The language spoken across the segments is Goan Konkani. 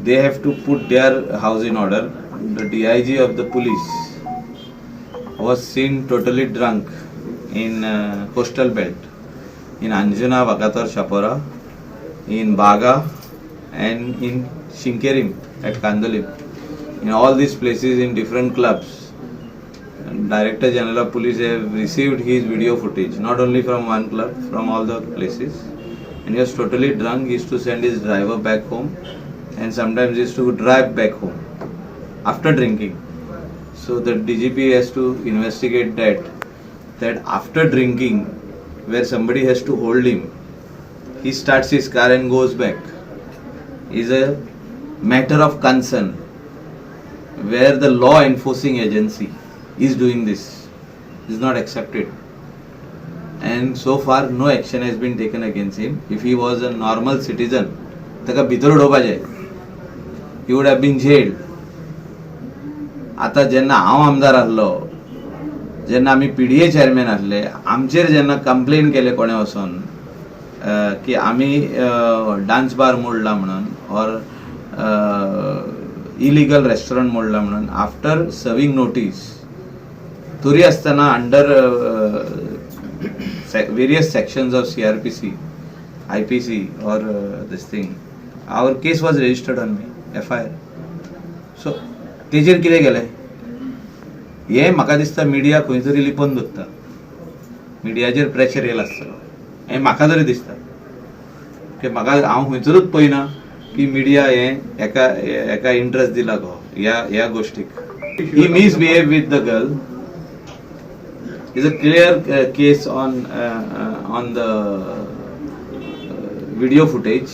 They have to put their house in order. The DIG of the police was seen totally drunk in coastal belt, in Anjuna, Vagator, Chapora, in Baga and in Shinkerim at Candolim. In all these places, in different clubs. And Director General of Police have received his video footage, not only from one club, from all the places. And he was totally drunk. He used to send his driver back home and sometimes he used to drive back home after drinking. So the DGP has to investigate that after drinking, where somebody has to hold him, he starts his car and goes back, is a matter of concern where the law enforcing agency is doing this is not accepted. And so far no action has been taken against him. If he was a normal citizen, ताका भितर उडोवपाचें, he would have been jailed. आतां जेन्ना हांव आमदार आसलो, जेन्ना आमी पीडीए चेअरमॅन आसले, आमचेर जेन्ना कंप्लेन केले कोणें वचोन की आमी डान्स बार मोडला म्हणून ऑर इलिगल रेस्टॉरंट मोडला म्हणून, आफ्टर सर्विंग नोटीस तरी आसतना under various sections of CrPC, IPC or this thing, our case was registered on me, FIR. So तेजेर कितें केलें? हें म्हाका दिसता मिडिया खंय तरी लिपोवन दवरता. मिडियाचेर प्रेशर येयला आसतलो हें म्हाका तरी दिसता की म्हाका हांव खंयसरूच पळयना की मिडिया हें एका एका इंट्रस्ट दिला गो ह्या ह्या गोश्टीक. He misbehave with the girl is a clear case on the video footage.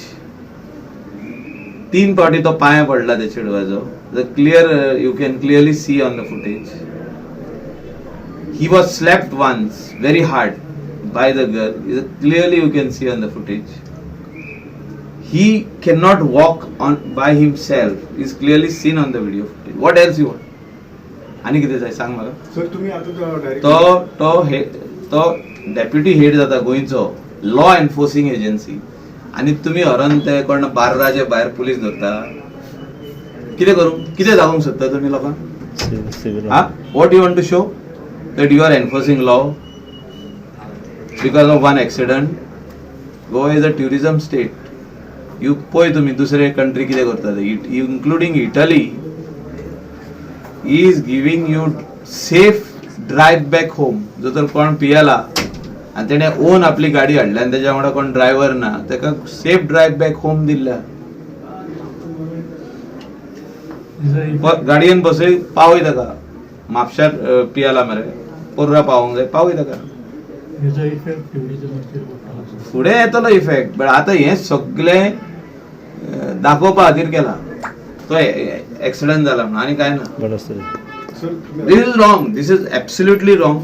तीन फावटी तो पांया पडला त्या चेडवाचो. The clear you can clearly see on the footage. He was slapped once very hard by the girl. Clearly you can see on the footage. He cannot walk on by himself is clearly seen on the video footage. What else you want? आनी कितें जाय सांग म्हाका. सर, तुम्ही आता डायरेक्ट तो तो हे तो डेप्युटी हेड जाता गोंयचो लॉ एन्फोर्सिंग एजन्सी आनी तुमी व्हरोन ते कोण बार्राचे भायर पुलीस धरता. कितें करूं, कितें दाखोवंक सोदता तुमी लोकांक? सिव्हिल. हा, what you want to show? That you are enforcing law because of one accident? Goa is a tourism state. You पळय तुमी दुसरे कंट्री कितें करता ते, including Italy is giving you safe drive back home. जो तर कोण पियेला आनी तेणे ओन आपली गाडी हाडल्या आनी तेच्या वांगडा कोण ड्रायव्हर ना, ताका सेफ ड्रायव्ह बॅक होम दिल्ल्या. गाडयेन बसय, पावय ताका. म्हापश्यार पियेला मरे, पोर्रा पावोंक जाय, पावय ताका. हेजो इफेक्ट ट्युरिजमाचेर पडटलो. फुडें येतलो इफेक्ट, बट आतां हें सगळें दाखोवपा खातीर केला तो एक्सिडंट जाला म्हणून, आनी कांय ना. बरं सर. सर, तुम्ही This is wrong. This is absolutely wrong.